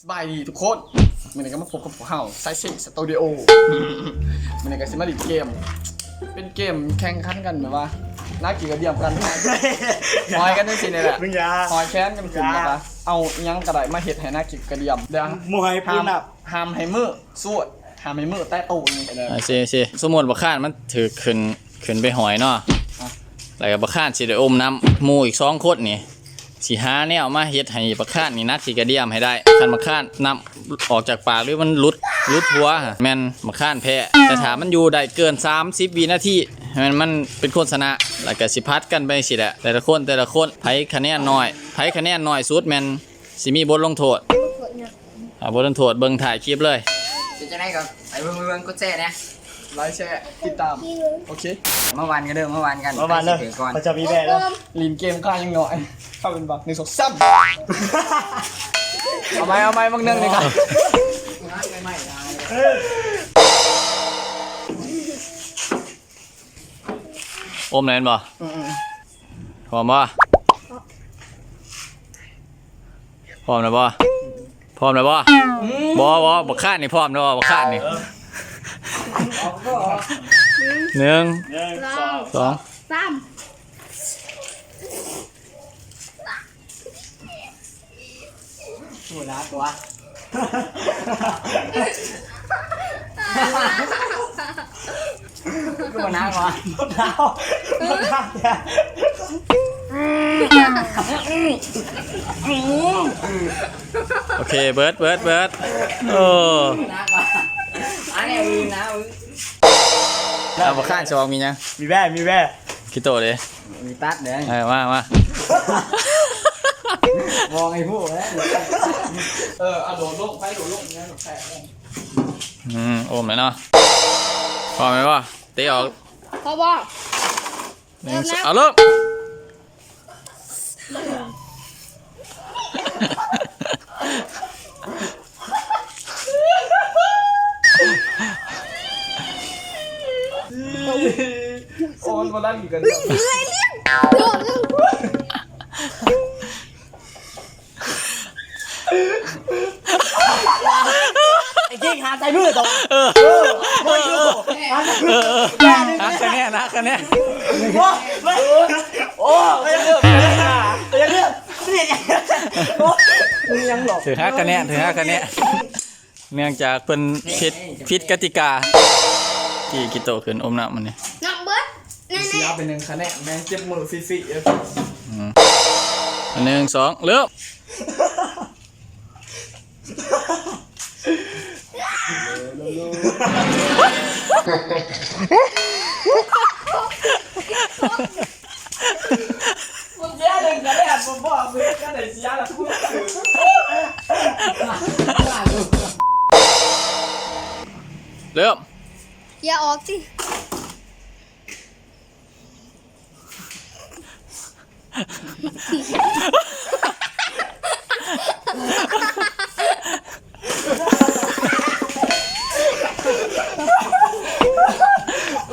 ສະບາຍດີທຸກຄົນ ມື້ນີ້ກໍມາພົບກັບພວກເຮົາ ໄຊເຊສະຕູດິໂອ ມື້ນີ້ກໍຊິມາຫຼິ້ນເກມ ເປັນເກມແຂ່ງຂັນກັນແບບວ່າ ໜ້າກິນກະດຽມກັນ ຫອຍກັນຈັ່ງຊີ້ນີ້ແຫຼະ ຫອຍແຂນກັນຂຶ້ນ ແລ້ວກໍເອົາອີ່ຫຍັງກໍໄດ້ມາເຮັດໃຫ້ໜ້າກິນກະດຽມ ແລ້ວ ໝູ່ໃຫ້ປູນ ຫ້າມໃຫ້ມື ສູດ ຫ້າມໃຫ້ມືແຕະໂຕະອີ່ຫຍັງກໍໄດ້ ອ່າ ຊີ້ໆ ສົມມຸດບັກຄານມັນຖືກຂຶ້ນ ຂຶ້ນໄປຫອຍເນາະ ອ່ະ ແລ້ວກໍບັກຄານຊິໄດ້ອົມນ້ຳ ໝູ່ອີກສອງຄົນນີ້ ຊິຫາແນວມາເຮັດໃຫ້ບັກຄານນີ້ໜັກຂີ້ກະດຽມໃຫ້ໄດ້ ຄັນບັກຄານນ້ຳອອກຈາກປາກ ຫຼືມັນຫຼຸດ ຫຼຸດຫົວ ແມ່ນບັກຄານແພ້ ແຕ່ຖ້າມັນຢູ່ໄດ້ເກີນສາມສິບວິນາທີ ແມ່ນມັນເປັນຄົນຊະນະ ແລ້ວກໍຊິຜັດກັນໄປຈັ່ງຊີ້ແຫຼະ ແຕ່ລະຄົນ ແຕ່ລະຄົນ ໃຜຄະແນນໜ້ອຍ ໃຜຄະແນນໜ້ອຍສຸດແມ່ນ ຊິມີບົດລົງໂທດ ບົດລົງໂທດຫຍັງ ອ່າ ບົດລົງໂທດເບິ່ງທ້າຍຄລິບເລີຍ ເປັນຈັ່ງໃດກໍໄປເບິ່ງ ໄປເບິ່ງ ກົດແຊແດ່ ໄລແຊ ຕິດຕາມ ໂອເຄ ມາຫວ່ານກັນເດີ ມາຫວ່ານກັນ ມາຫວ່ານເດີ ໃຜຊິຖືກ່ອນ ເຂົາຈະມີແບບເດີ ຫຼິ້ນເກມຂ້າຍັງໜ້ອຍ ເຂົ້າເປັນບັກ ໜຶ່ງ ສອງ ສາມ ເອົາໃໝ່ ເອົາໃໝ່ ບັກໜຶ່ງນີ້ ອືມ ອົມແມ່ນບໍ່? ອືມໆ ພ້ອມບໍ່? ພ້ອມແລ້ວບໍ່? ພ້ອມແລ້ວບໍ່? ອືມ ບໍ່ ບໍ່ ບັກຄານນີ້ພ້ອມແລ້ວບໍ່? ບັກຄານນີ້ ເອີ ໜຶ່ງ ໜຶ່ງ ສອງ ສອງ ສາມ ໂອ້ ໜາກວ່າ ຄືບໍ່ໜາກວ່າ ໜາວ ໜາວແທ້ ໂອເຄ ເບີດ ເບີດ ເບີດ ໂອ້ ໜາກວ່າ ອັນນີ້ໜາວ ເອົາ ບັກຄານສອງ ມີຫຍັງ? ມີແວ່ ມີແວ່ ຂີ້ໂຕເດ້ ມີຕັດເດ້ ເອີ ມາ ມາ ມອງໃຫ້ຮູ້ເດ້ ເອີ ເອົາໂດດລົງ ໃຜໂດດລົງ ແມ່ນແທ້ ອືມ ອົມແລ້ວເນາະ ພ້ອມແລ້ວບໍ່? ເຕະອອກ ພ້ອມບໍ່? ໜຶ່ງ ເລີ່ມນະ ເອົາ ເລີ່ມ ໂອ້ຍ ບໍ່ໄດ້ຄືກັນ ເມື່ອຍລ້ຽງ ໄອ້ຈິງຫາໃສ່ມືຕົວ ເອີ ເອີ ບໍ່ຢູ່ ຫາໃສ່ມື ເອີ ຫາໃສ່ມື ຫັກຄະແນນ ຫັກຄະແນນ ໂອ້ ໂອ້ ກໍຍັງເຫຼືອ ກໍຍັງເຫຼືອ ໂອ້ ຍັງຫຼອກ ຖືກຫັກຄະແນນ ຖືກຫັກຄະແນນ ເນື່ອງຈາກເພິ່ນຜິດ ຜິດກະຕິກາ ທີ່ກິໂຕຂຶ້ນອົມນ້ຳມື້ນີ້ ນັບເບິດ ເສຍໄປໜຶ່ງຄະແນນ ແມ່ງເຈັບມືຟຣີໆ ອືມ ໜຶ່ງ ສອງ ເລີ່ມ ມຶງເສຍໜຶ່ງຄະແນນ ບໍ່ບອກ ມຶງເສຍໜຶ່ງຄະແນນ ເສຍລະ ເລີ່ມ ຢ່າອອກຕິ.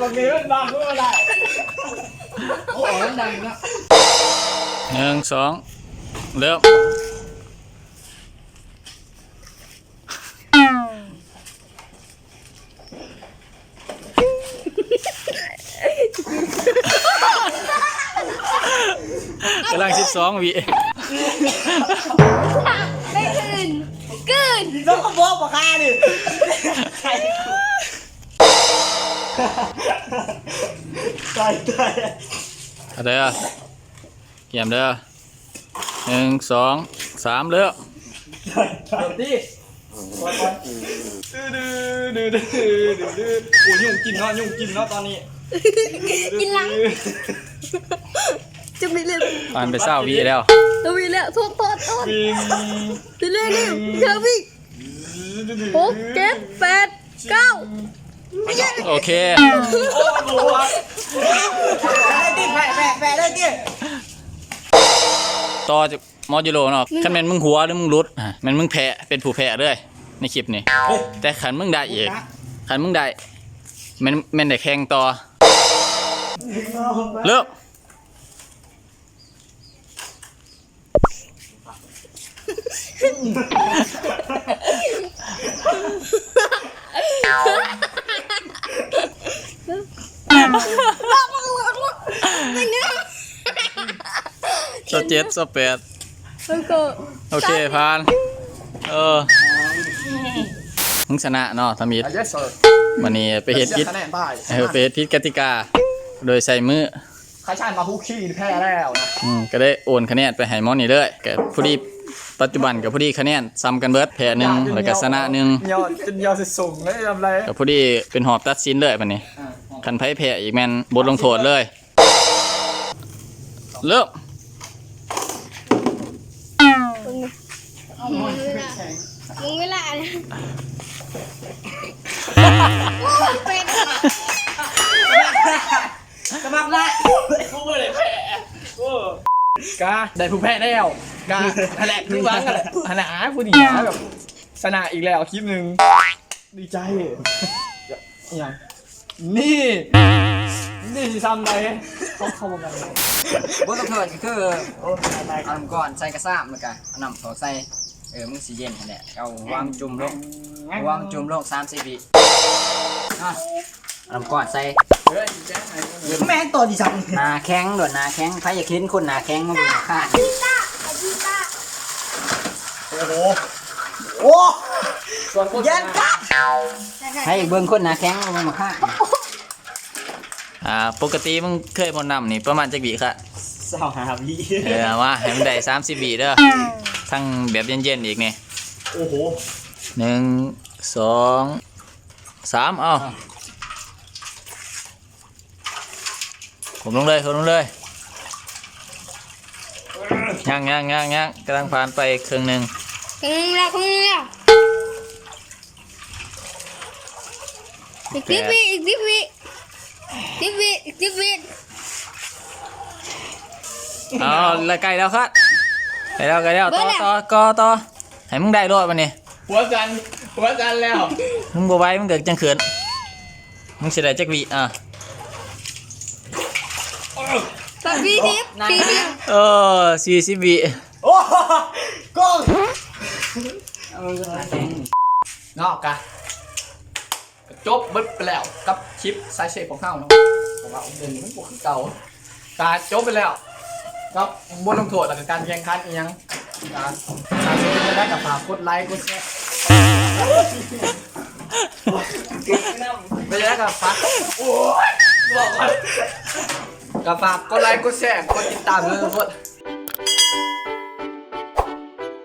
ບາງທີມັນບາງບໍ່ໄດ້ ໂອ້ ມັນດັງເນາະ ໜຶ່ງ ສອງ ເລີ່ມ. ກຳລັງສິບສອງວິ ໄປອື່ນ ກືນ ນກກະບອກບໍ່ຄານີ້ ຕາຍ ຕາຍ ເອົາເດີ ກຽມເດີ. ໜຶ່ງ ສອງ ສາມ ເລີ່ມ. ໂອ້ ຍຸງກິນເນາະ ຍຸງກິນເນາະຕອນນີ້ ກິນຫຼັງ ຈະມີເລື່ອງ ຜ່ານໄປຊາວວິແລ້ວ ຊາວວິແລ້ວ ໂທດ ໂທດ ໂທດ ເຣວໆ ເຣວໆ ຫົກ ເຈັດ ແປດ ເກົ້າ ໂອເຄ ໂອ້ ຕໍ່ຈາກມອດຢູໂລເນາະ ຄັນແມ່ນມຶງຫົວ ຫຼື ມຶງຫຼຸດ ແມ່ນມຶງແພ້ ເປັນຜູ້ແພ້ເລີຍໃນຄລິບນີ້ ແຕ່ຄັນມຶງໄດ້ອີກ ຄັນມຶງໄດ້ ແມ່ນ ແມ່ນໄດ້ແຂ່ງຕໍ່ ເລີ່ມ. ເຈັດ ຊາວແປດ ມັນກໍ ໂອເຄ ຜ່ານ ເອີ ມຶງຊະນະເນາະ ທຳອິດ. ອ່ະ yes sir. ມື້ນີ້ໄປເຮັດຜິດ ເສຍຄະແນນໄປ ເອີ ໄປເຮັດຜິດກະຕິກາ ໂດຍໃຊ້ມື ໃຄຊານມາຄຸກຄີແພ້ແລ້ວນະ. ອືມ ກໍໄດ້ໂອນຄະແນນໄປໃຫ້ໝໍນີ້ເລີຍ ກໍພໍດີ ປັດຈຸບັນກໍພໍດີຄະແນນສ່ຳກັນເບິດ ແພ້ໜຶ່ງ ແລ້ວກໍຊະນະໜຶ່ງ ຍອດ ຈົນຍອດສຸດສູງເລີຍ ທຳໄລ ກໍພໍດີເປັນຮອບຕັດສິນເລີຍບັດນີ້. ອ່າ ຄັນໃຜແພ້ອີກແມ່ນບົດລົງໂທດເລີຍ. ເລີ່ມ. ມຶງເວລາ ມຶງເວລາ ໂອ້ຍ ເປັນ ສະໝັກລະ ກູບໍ່ໄດ້ແພ້ ໂອ້ ກະໄດ້ຜູ້ແພ້ແລ້ວ ກະຫັ້ນແຫຼະ ຄືຫວັງຫັ້ນແຫຼະ ຫັ້ນນະ ຜູ້ນີ້ນະ ແບບຊະນະອີກແລ້ວຄລິບໜຶ່ງ ດີໃຈ ອີຫຍັງ ນີ້ ນີ້ຊິຊ່ຳໃດ ເຂົາ ເຂົາບໍ່ກັນ ບົດລົງໂທດກໍຄື ໂອ້ ຕາຍ ເອົານ້ຳກ້ອນໃສ່ກະຊາມ ແລ້ວກະເອົານ້ຳເຂົ້າໃສ່ ເອີ ມັນຊິເຢັນຫັ້ນແຫຼະ ເອົາວາງຈຸ່ມລົງ ວາງຈຸ່ມລົງ ສາມສິບວິ ອ່ະ ເອົານ້ຳກ້ອນໃສ່ ເຮີ້ຍ ແມ່ນຕອນທີ່ສາມ ໜ້າແຂງໂລດ ໜ້າແຂງ ໃຜຢາກເຫັນຄົນໜ້າແຂງມາເບິ່ງຂ້າງ ໂອ້ໂຫ ໂອ້ ຢ້ານກັດ ໃຫ້ເບິ່ງຄົນໜ້າແຂງມາເບິ່ງຂ້າງ. ອ່າ ປົກກະຕິມຶງເຄີຍໝົດນ້ຳນີ້ປະມານຈັກວິຄະ? ຊາວຫ້າວິ ເອີ ມາໃຫ້ມັນໄດ້ສາມສິບວິເດີ ທັງແບບເຢັນໆອີກນີ້ ໂອ້ໂຫ ໜຶ່ງ ສອງ ສາມ ເອົາ ຂົມລົງເລີຍ ຂົມລົງເລີຍ ຍັງໆໆໆ ກຳລັງຜ່ານໄປເຄິ່ງໜຶ່ງ ເຄິ່ງໜຶ່ງແລ້ວ ເຄິ່ງໜຶ່ງແລ້ວ ອີກສິບວິ ອີກສິບວິ ສິບວິ ສິບວິ ເອົາ ລະ ໃກ້ແລ້ວຄັບ ໃກ້ແລ້ວ ໃກ້ແລ້ວ ຕໍ່ ຕໍ່ ຕໍ່ ຕໍ່ ໃຫ້ມຶງໄດ້ໂລດບັດນີ້ ຫົວສັ່ນ ຫົວສັ່ນແລ້ວ ມຶງບໍ່ໄຫວ ມຶງກໍຈັ່ງຂຶ້ນ ມຶງຊິໄດ້ຈັກວິ ອ່າ ສີ່ສິບ ສີ່ສິບ ເອີ ສີ່ສິບວິ ໂອ້ ໂກງ ເນາະ ກະ ກະຈົບເບິດໄປແລ້ວກັບຄລິບສາຍເຊຂອງເຮົາເນາະ ເພາະວ່າເດືອນນີ້ມັນບໍ່ຄືເກົ່າ ກະຈົບໄປແລ້ວກັບບົດລົງໂທດ ແລ້ວກະການແຂ່ງຂັນອີ່ຫຍັງ ກະ ກະ ເປັນຈັ່ງໃດກະຝາກກົດໄລກົດແຊ ເປັນຈັ່ງໃດກະຝາກ ໂອ້ຍ ບອກກ່ອນ ກະຝາກກົດໄລກົດແຊ ກົດຕິດຕາມເດີທຸກຄົນ.